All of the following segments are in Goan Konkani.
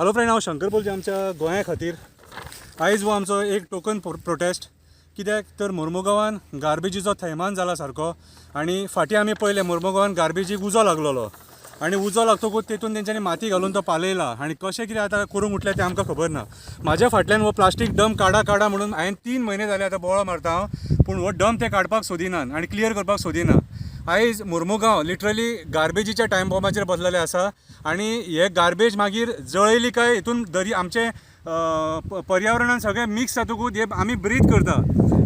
हॅलो फ्रेंड, हांव शंकर बोलचे आमच्या गोंया खातीर. आयज हो आमचो एक टोकन प्रोटेस्ट. कित्याक तर मोर्मुगांवान गार्बेजीचो थैमान जाला सारको. आनी फाटीं आमी पळयलें, मोर्मुगांवान गार्बेजीक उजो लागलेलो आनी उजो लागतकूच तेतून तेंच्यांनी माती घालून तो पालयला आनी कशें कितें आतां करूंक उठलें तें आमकां खबर ना. म्हाज्या फाटल्यान हो प्लास्टीक डंप काडा काडा म्हणून हांवें 3 म्हयने जाले आतां बोळो मारता हांव, पूण हो डंप ते काडपाक सोदिनात आनी क्लियर करपाक सोदिना. आयज मोर्मुगांव लिटरली गार्बेजीच्या टायम बॉम्बाचेर बसलेलें आसा आनी हे गार्बेज मागीर जळयली काय हितून दरी आमचें पर्यावरणान सगळें मिक्स जातकूच हे आमी ब्रीथ करता.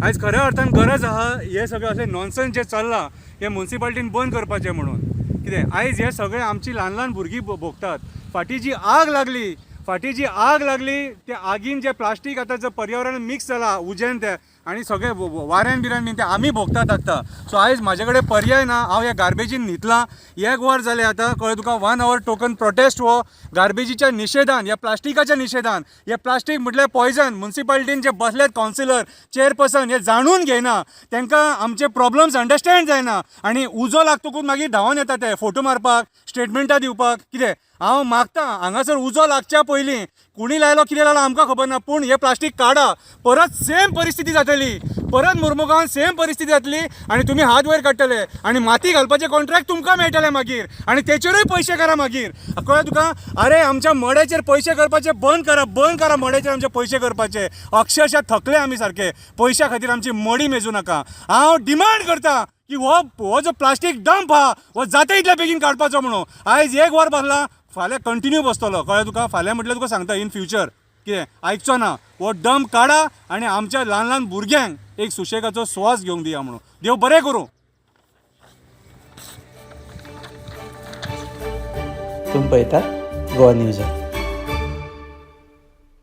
आयज खऱ्या अर्थान गरज आहा हे सगळें अशें नॉनसन्स जें चल्लां हें मुन्सिपाल्टीन बंद करपाचें म्हणून. कितें आयज हे सगळें आमची ल्हान ल्हान भुरगीं भोगतात. फाटीं जी आग लागली, फाटीं जी आग लागली त्या आगीन जें प्लास्टीक आतां जर पर्यावरणान मिक्स जालां उज्यान तें आनी सगळें वाऱ्यान बिऱ्यान बीन तें आमी भोगतात आतां. सो आयज म्हाजे कडेन पर्याय ना, हांव ह्या गार्बेजीन न्हितलां. 1 वर जालें आतां, कळ्ळें तुका? 1 our token protest हो गार्बेजीच्या निशेधान, ह्या प्लास्टिकाच्या निशेधान. हे प्लास्टीक म्हटल्यार पॉयजन. मुन्सिपाल्टीन जे बसल्यात कावन्सिलर, चेअरपर्सन, हे जाणून घेयना, तांकां आमचे प्रॉब्लम्स अंडरस्टँड जायना आनी उजो लागतकूच मागीर धांवन येता ते फोटो मारपाक, स्टेटमेंटां दिवपाक. कितें हांव मागता, हांगासर उजो लागच्या पयलीं कोणी लायलो कितें लायलो आमकां खबर ना, पूण हें प्लास्टीक काडा. परत सेम परिस्थिती जातली, परत मोर्मुगांवान सेम परिस्थिती जातली आनी तुमी हात वयर काडटले आनी माती घालपाचें कॉन्ट्रॅक्ट तुमकां मेळटलें मागीर आनी तेचेरूय पयशे करा मागीर. कळ्ळें तुका? अरे आमच्या मड्याचेर पयशे करपाचे बंद करा, बंद करा मड्याचेर आमचे पयशे करपाचे. अक्षरशः थकले आमी सारके, पयशा खातीर आमची मडी मेजू नाका. हांव डिमांड करता की हो जो प्लास्टीक डंप आहा हो जाता इतल्या बेगीन काडपाचो म्हणून. आयज 1 वर बसला, फाल्यां कंटिन्यू बसतलो. कळ्ळें तुका? फाल्यां म्हटल्यार तुका सांगता इन फ्युचर कितें आयकचो ना. हो डंप काडा आनी आमच्या ल्हान ल्हान भुरग्यांक एक सुशेगाचो स्वास घेवंक दिया म्हणून. देव बरें करूं. तुमी पळयतात गोवा न्यूज.